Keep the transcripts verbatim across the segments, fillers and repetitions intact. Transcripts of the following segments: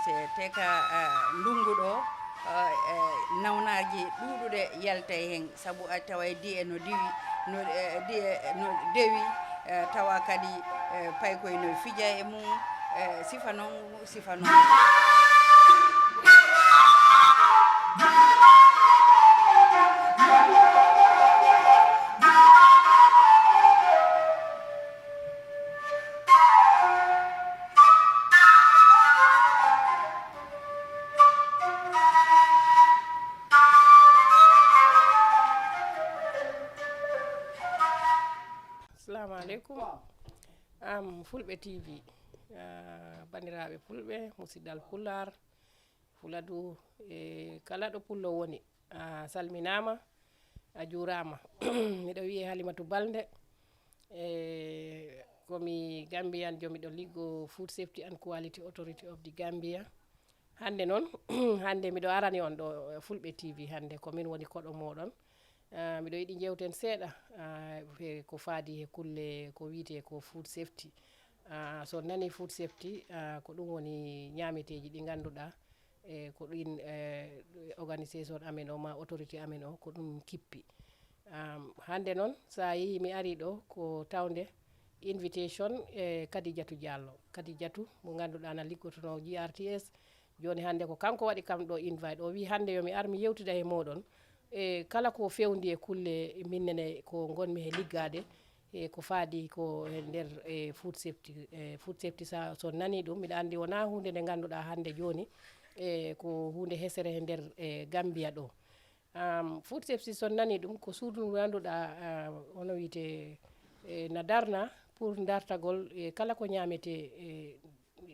Te ka, eh, ndungu ɗo, eh, eh, nawnaaji ɗuuɗuɗe yaltay hen, sabu a taway di'e no diwi, no, eh, di'e no dewi, eh, tawa kadi, eh, paykoy no fija e mum, eh, sifa noon, sifa noon. Assalamu aleykum. Am Fulɓe T V, ah, banndiraaɓe Fulɓe, musidal Pulaar, Fuladu, e kala ɗo Pullo woni, a salminaama, a juuraama. Miɗo wiyee Halimatu Balde, e komi Gambiyan, jomiɗo liggo Food Safety and Quality Authority of the Gambia. Hannde noon, hannde miɗo arani on ɗo, eh, Fulɓe T V hannde, ko min woni koɗo mooɗon. Ah, miɗo yiɗi jewten seeɗa, ah, he ko faadi he kulle ko wiyetee ko food safety. Ah, so nani food safety, ah, ko ɗum woni ñaameteeji ɗi ngannduɗaa, e ko ɗin, eh, organisation amen o ma autorité amen o, ko ɗum kippi. Am, hannde noon, so a yehii mi arii ɗo, ko tawnde invitation e Kadijatu Diallo. Kadijatu mo ngannduɗaa na liggotonoo G R T S, jooni hannde ko kanko waɗi kam ɗo invite. O wii hannde yo mi ar mi yewtida e mooɗon. E kala ko fewndi e kulle minnene ko ngonmi he liggaade, e ko faadi ko e nder, e food safety, e food safety sa, so nani ɗum, miɗa anndi wonaa huunde nde ngannduɗaa hannde jooni, e ko huunde hesere he nder, e Gambia ɗo. Um, food safety so nani ɗum ko suudu ndu ngannduɗaa, ah, ono wiyetee, e na darna pour dartagol e kala ko ñaametee, e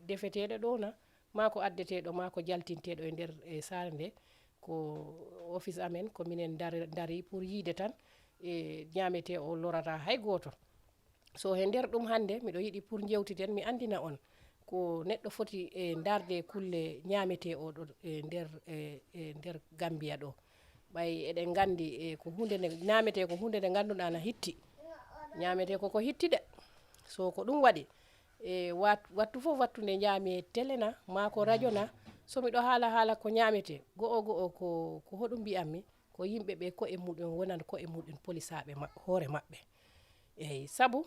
defeteeɗo ɗo na, maa ko addeteeɗo, maa ko jaltinteeɗo e nder, e saare nde, ko office amen, ko minen ndar-, ndarii pour yiide tan, e ñaametee o lorata hay gooto. So he nder ɗum hannde, miɗo yiɗi pour njewtiden, mi anndina on ko neɗɗo foti e ndarde kulle ñaametee oɗo e nder, e, e nder Gambia ɗo. Ɓay eɗen nganndi, e, ko huunde nde ñaametee, ko huunde nde ngannduɗaa na hitti. Ñaametee ko ko hitti de. So ko ɗum waɗi, e, wat-, wattu fof wattu nde njaami e télé na, maa ko rajo na, so miɗo haala haala ko ñaametee, go'o go'o ko, ko hoɗum mbi'anmi? Ko yimɓe ɓe ko'e muɗum wonani ko'e muɗum polisaaɓe ma-, hoore maɓɓe. Eey, sabu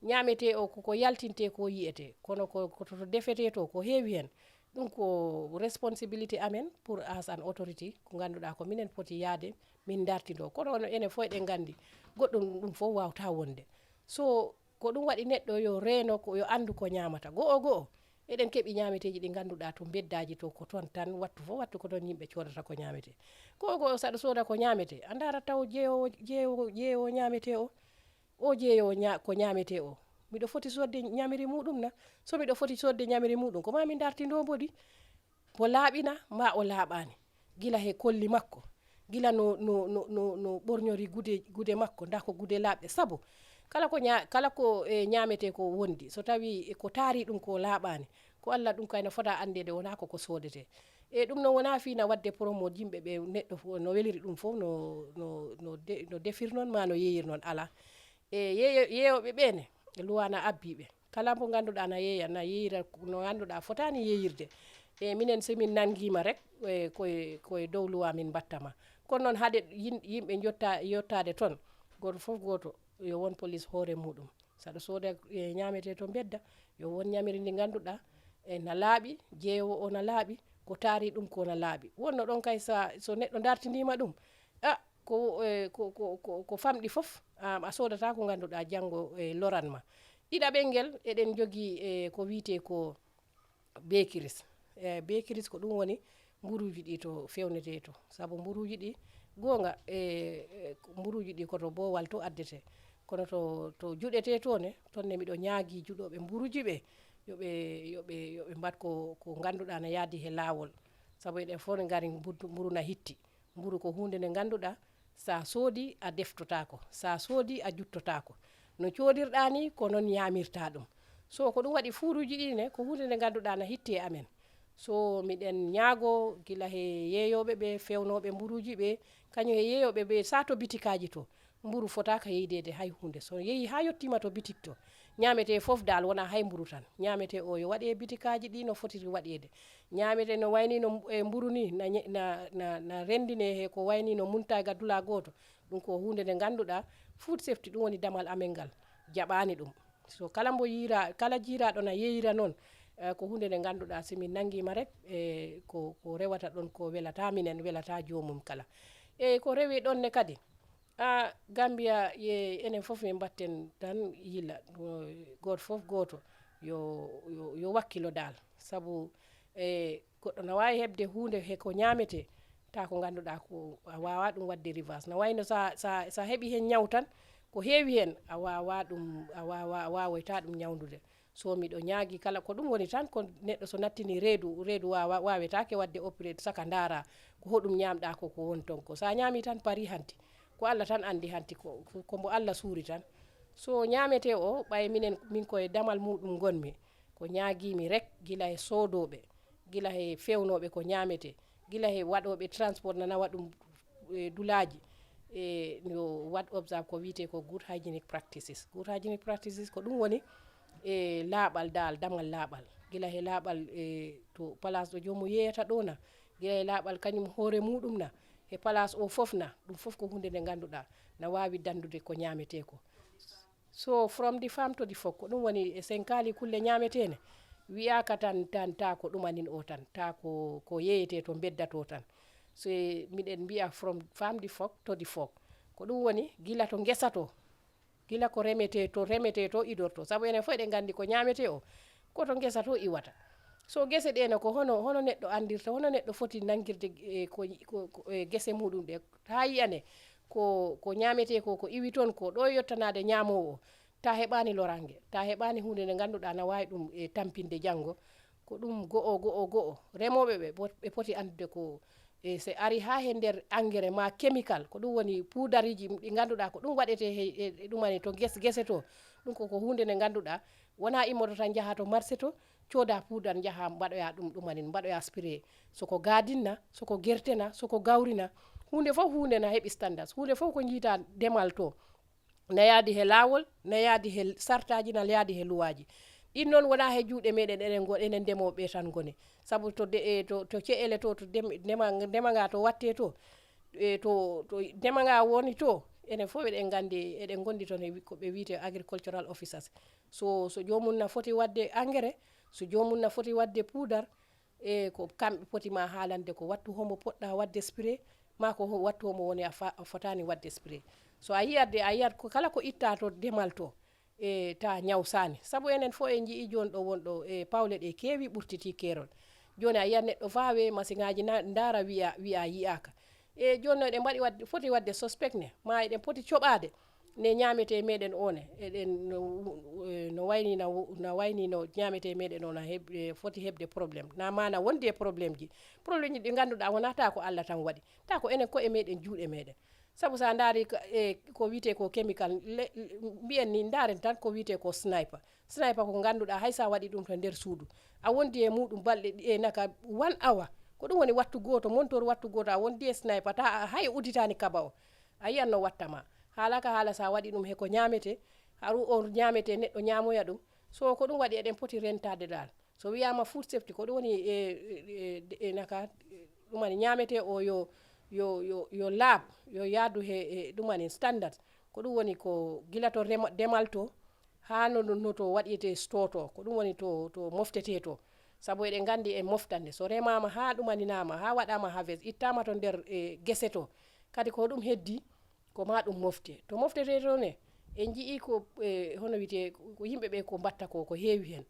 ñaametee o ko, ko yaltintee ko yi'etee, kono ko, ko to, to defetee to ko heewi heen. Ɗum ko responsibility amen pour as an authority, ko ngannduɗaa ko minen poti yahde min ndartindoo. Kono ono enen fof eɗen nganndi goɗɗum ɗum fof waawtaa wonde. So ko ɗum waɗi neɗɗo yo reeno ko, yo anndu ko ñaamata. Go'o go'o, eɗen keɓi ñaameteeji ɗi ngannduɗaa to mbeddaaji to, ko toon tan, wattu fof wattu ko toon yimɓe coodata ko ñaametee. Go'o go'o, saɗa sooda ko ñaametee, a ndaara taw jeeyowo, jeeyowo, jeeyowo ñaametee o, o jeeyowo ña-, ko ñaametee o, miɗo foti soodde ñamiri muɗum na? So miɗo foti soodde ñamiri muɗum, ko maa mi ndartindoo mboɗi. Mbo laaɓi na, maa o laaɓaani. Gila he kolli makko, gila no, no, no, no, no ɓorñori gude, gude makko, ndaa ko gude laaɓɗe. Sabu kala ko ña-, kala ko, e, ñaametee ko wondi, so tawii ko taari ɗum ko laaɓaani, ko Allah ɗum kay no fota anndeede, wonaa ko ko soodetee. E ɗum noon wonaa fii na waɗde promo yimɓe ɓe, neɗɗo fof no weliri ɗum fof, no, no, no de-, no defir noon, maa no yeeyir noon, alaa. E yeeyo-, yeeyooɓe ɓee ne, luwaa na abbii ɓe. Kala mbo ngannduɗaa na yeeya, na yeeyira no ngannduɗaa fotaani yeeyirde. E minen, so min nanngiima rek, e koye, koye dow luwaa min mbaɗta ma. Kono noon, hade yim-, yimɓe njotta-, yottaade toon, gooto fof gooto yo won polis hoore muɗum. Saɗa sooda, e, ñaametee to mbedda, yo won ñamiri ndi ngannduɗaa, e, na laaɓi, jeeyowo o na laaɓi, ko taari ɗum ko na laaɓi. Wonno ɗon kay, sa, so neɗɗo dartindiima ɗum, a, ko, e, ko, ko, ko, ko famɗi fof, a, a soodataa ko ngannduɗaa janngo, e, loran ma. Ɗiɗaɓel ngel, eɗen njogii, e, ko wiyetee ko beekiris. E, beekiris ko ɗum woni mburuuji ɗi to fewnetee to. Sabu mburuuji ɗi, goonga, e, e, mburuuji ɗi ko to boowal to addetee. Kono to, to juɗetee to ne, toon ne miɗo ñaagii juɗooɓe mburuuji ɓe, yo ɓe, yo ɓe, yo ɓe mbaɗ ko, ko ngannduɗaa na yaadi he laawol. Sabu eɗen fof ne ngari mbu-, mburu na hitti. Mburu ko huunde nde ngannduɗaa, sa soodi a deftotaako, sa soodi a juttotaako. No coodirɗaa ni, ko noon ñaamirtaa ɗum. So ko ɗum waɗi, fuuruuji ɗi ne, ko huunde nde ngannduɗaa na hitti e amen. So miɗen ñaagoo gila he yeeyooɓe ɓe, feewnooɓe mburuuji ɓe, kañum e yeeyooɓe ɓe, sa to bitikaaji to, Mburu fotaaka yeydeede hay huunde. So yehi haa yettiima to bitik to, ñaametee fof daal, wonaa hay mburu tan. Ñaametee o yo waɗe e bitikaaji ɗi no fotiri waɗeede. Ñaametee no wayni no e mburu ni, na ñe-, na, na, na renndinee he ko wayni no muntayga dula gooto. Ɗum ko huunde nde ngannduɗaa, food safety, ɗum woni damal amen ngal, jaɓaani ɗum. So kala mbo yiira, kala jiiraaɗo na yeeyira noon, eh, ko huunde nde ngannduɗaa, si min nanngiima rek, eh, ko, ko rewata ɗoon ko welataa minen, welataa joomum kala. E ko rewi ɗoon ne kadi, a, Gambia, ye, enen fof min mbatten tan yila, o, gooto fof gooto yo, yo, yo wakkilo daal. Sabu, e, goɗɗo na waawi heɓde huunde he ko ñaametee, taa ko ngannduɗaa ko a waawaa ɗum waɗde reverse. Na wayno sa, sa, sa heɓi heen ñaw tan, ko heewi heen a waawaa ɗum, a waawaa, a waawoytaa ɗum ñawndude. So miɗo ñaagi kala, ko ɗum woni tan, ko neɗɗo so nattini reedu, reedu waawa, waawetaake waɗde opérer saka ndaara ko hoɗum ñaamɗaa ko, ko won toon ko. So a ñaami tan, parii hanti. Ko Alla tan anndi hanti ko, ko, ko mbo Alla suuri tan. So ñaametee o, ɓay minen, min koye damal muuɗum ngonmi. Ko ñaagiimi rek, gila he soodooɓe, gila he feewnooɓe ko ñaametee, gila he waɗooɓe transport na nawa ɗum, e, dulaaji, e, yo waɗ observe ko wiyetee ko good hygienic practices. Good hygienic practices ko ɗum woni, e, laaɓal daal, damal laaɓal. Gila he laaɓal, e, to place ɗo joomum yeeyata ɗo na, gila he laaɓal kañum hoore muuɗum na, he place o fof na, ɗum fof ko huunde nde ngannduɗaa na waawi danndude ko ñaametee ko. So from the farm to the fork, ko ɗum woni e senkaali kulle ñaameteene, wiyaaka tan, tan, taa ko ɗumanin o tan, taa ko, ko yeeyetee to mbedda to tan. So e, miɗen mbiya from farm the fork to the fork. Ko ɗum woni gila to ngesa to, gila ko remetee to, remetee to, idortoo. Sabu enen fof eɗen nganndi ko ñaametee o, ko to ngesa to iwata. So gese ɗee ne, ko hono, hono neɗɗo anndirta, hono neɗɗo foti nanngirde, e, ko, ko, ko, e, gese muuɗum ɗe, haa yiyane ko, ko ñaametee ko, ko iwi toon ko, ɗo yottanaade ñaamoowo o, ta heɓaani loraange, ta heɓaani huunde nde ngannduɗaa na waawi ɗum, e, tampinde janngo. Ko ɗum go'o, go'o, go'o. Remooɓe ɓe, ɓe poti anndude ko, e, so ari haa he nder engrais ma chemical, ko ɗum woni puudariiji ɗi ngannduɗaa ko ɗum waɗetee he, e, e ɗumani to ges-, gese to. Ɗum ko, ko huunde nde ngannduɗaa wonaa immoto tan njaha to marché to, cooda puudar njaha mbaɗoya ɗum, ɗumani mbaɗoya spray. So ko gaadin na, so ko gerte na, so ko gawri na, huunde fof huunde na heɓi standards. Huunde fof ko njiita demal to, na yaadi he laawol, na yaadi he sartaaji, na yaadi he luwaaji. Ɗin noon wonaa he juuɗe meɗen, enen ngo-, enen ndemooɓe ɓe tan ngoni. Sabu to de-, e to, to ce'ele to, to dem-, ndema, ndema nga to watte to, e to, to ndema nga woni to, enen fof eɗen nganndi, eɗen ngondi toon e wi-, ko ɓe wiyetee agricultural officers. So, so joomum na foti waɗde engrais, so joomum na foti waɗde puudar, e ko kamɓe poti ma haalande ko wattu homo poɗɗa waɗde spray, ma ko ho-, wattu homo woni a fa-, a fotaani waɗde spray. So a yiyat de, a yiyat ko kala ko itta to demal to, e ta ñawsaani. Sabu enen fof en njiyii jooni ɗo wonɗo e pawle ɗe keewi ɓurtitii keerol. Jooni a yiyat neɗɗo faawe masiŋaaji na-, ndaara wiya, wiya yiyaaka. E jooni no eɗen mbaɗi waɗde, foti waɗde suspect ne, ma eɗen poti coɓaade ne ñaametee meɗen o ne. Eɗen no, no wayni na wo-, na wayni no ñaametee meɗen o na heb-, e foti heɓde problème. Na maana wondi e problème ji. Problème ji ɗi ngannduɗaa wonaa ta ko Alla tan waɗi. Ta ko enen ko e meɗen juuɗe meɗen. Sabu so a ndaari ka-, e ko wiyetee ko chemical, le-, mbiyen ni ndaaren tan ko wiyetee ko sniper. Sniper ko ngannduɗaa hay so a waɗi ɗum to nder suudu, a wondi e muuɗum balɗe ɗi-, e naka one hour. Ko ɗum woni wattu gooto, montor wattu gooto, a wondi e sniper, ta a hay udditaani kaba o. A yiyan no watta ma. Haala ka haala so a waɗi ɗum he ko ñaametee, haru on ñaametee, neɗɗo ñaamoya ɗum. So ko ɗum waɗi eɗen poti rentaade dal. So wiyaama food safety, ko ɗum woni e, e, e, e naka, ɗum woni ñaametee o yo, yo, yo, yo laaɓ, yo yaadu he, e ɗum woni standard. Ko ɗum woni ko gila to rema-, demal to, haa no, no, no to waɗetee store to, ko ɗum woni to, to moftetee to. Sabu eɗen nganndi e moftande, so remaama haa ɗumaninaama, haa waɗaama harvest, ittaama to nder, e, gese to, kadi ko ɗum heddi, ko ma ɗum mofte. To moftetee to ne, en njiyii ko, e, hono wiyetee, ko yimɓe ɓe ko mbatta ko, ko heewi heen.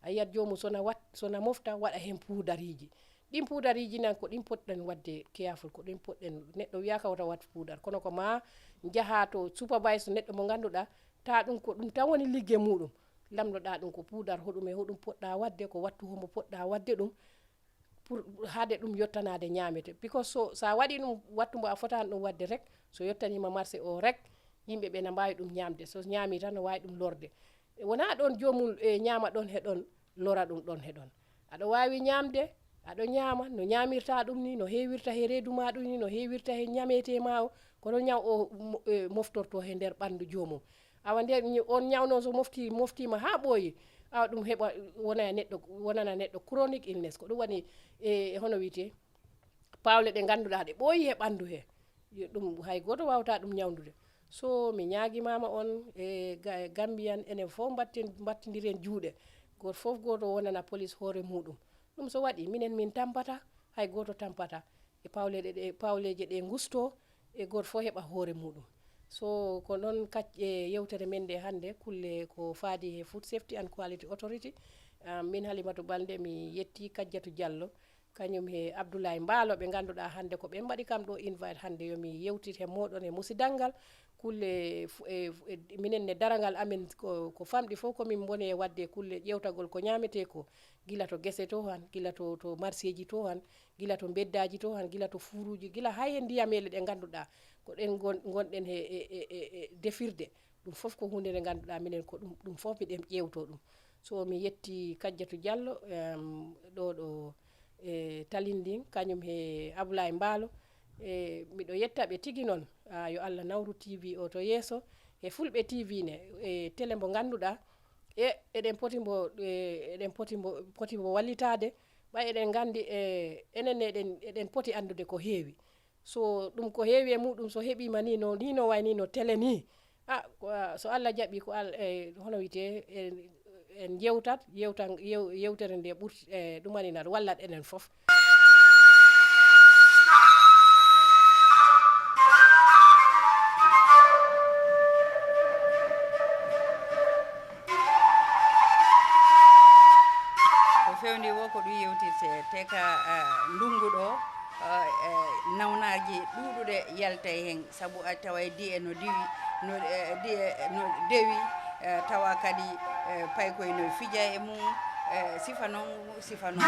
A yiyat joomum so na wat-, so na mofta, waɗa heen puudariiji. Ɗin puudariiji nan ko ɗin potɗen waɗde careful, ko ɗin potɗen, neɗɗo wiyaaka wota wat puudar. Kono ko ma njaha to supervise neɗɗo mo ngannduɗaa, ta ɗum ko ɗum tan woni ligge muuɗum. Lamndoɗaa ɗum ko puudar hoɗum e hoɗum poɗɗa waɗde, ko wattu homo poɗɗa waɗde ɗum, pour haade ɗum yottanaade ñaamete. Because so, so a waɗii ɗum wattu mbo a fotaani ɗum waɗde rek, so yottaniima marché o rek, yimɓe ɓe na mbaawi ɗum ñaamde. So ñaami tan no waawi ɗum lorde. Wonaa ɗoon joomum, e, ñaama ɗoon he ɗoon, lora ɗum ɗoon he ɗoon. Aɗa waawi ñaamde, Aɗo ñaama, no ñaamirta ɗum ni, no heewirta he reedu ma ɗum ni, no heewirta he ñameete ma o, kono ñaw o mo- e, moftorto he nder ɓanndu joomum. Awa nde ñi- on ñaw noon so mofti moftiima haa ɓooyi, awa ɗum heɓa wona e neɗɗo, wonana neɗɗo chronique illness. Ko ɗum woni e hono wiyetee, paawle ɗe ngannduɗaa ɗe ɓooyi he ɓanndu he. Yo ɗum hay gooto waawata ɗum ñawndude. So mi ñaagimaama on e ga- Gambian, enen fof mbatten mbattindiren juuɗe. Gooto fof gooto wonana police hoore muɗum. Ɗum so waɗi, minen min tampata, hay gooto tampata. E pawleɗe ɗe pawleeje ɗe ngusto, e gooto fof heɓa hoore muɗum. So ko noon kac e yewtere men nde hannde, kulle ko faadi he Food Safety and Quality Authority. Ah, min Halimatu Balde, mi yetti Kajjatu Diallo, kañum he Abdoulaye Mbaalo, ɓe ngannduɗaa hannde ko ɓe mbaɗi kam ɗo invite hannde yo mi yewtit he mooɗon e musidal ngal. Kulle fu- e- e- minen ne darangal amen ko ko famɗi fof ko min mboni e waɗde kulle ƴeewtagol ko ñaametee ko, gila to gese to han, gila to to marseeji to han, gila to mbeddaaji to han, gila to fuuruuji, gila hay e ndiyameele ɗe ngannduɗaa ko ɗen ngon- ngonɗen he e- e- e- e defirde. Ɗum fof ko huunde nde ngannduɗaa minen ko ɗum ɗum fof miɗen ƴeewtoo ɗum. So mi yetti Kajjatu Diallo, em, ɗo ɗo e Talinding, kañum he Ablaye Mbaalo. E miɗo yetta ɓe tigi noon. Ah, yo Allah nawru T V o to yeeso, e Fulɓe T V ne, e télé mbo ngannduɗaa e eɗen poti mbo e eɗen poti mbo poti mbo wallitaade. Ɓay eɗen nganndi e enen ne eɗen eɗen poti anndude ko heewi. So ɗum ko heewi e muɗum, so heɓiima ni no ni no wayi ni no télé ni, ah, ko- ah, so Allah jaɓi ko al e hono wiyetee, en en njewtat yewtan yew- yewtere nde ɓurti e ɗum woni na wallat enen fof. Ko fewndi wo ko ɗum yewtirte te ka ah, ndungu ɗo, ah, eh, nawnaaji ɗuuɗuɗe yaltay heen, sabu a taway di'e no diwi, no eh, di'e no dewi, eh, tawa kadi eh, paykoy no fija e mum, eh, sifa noon sifa noon.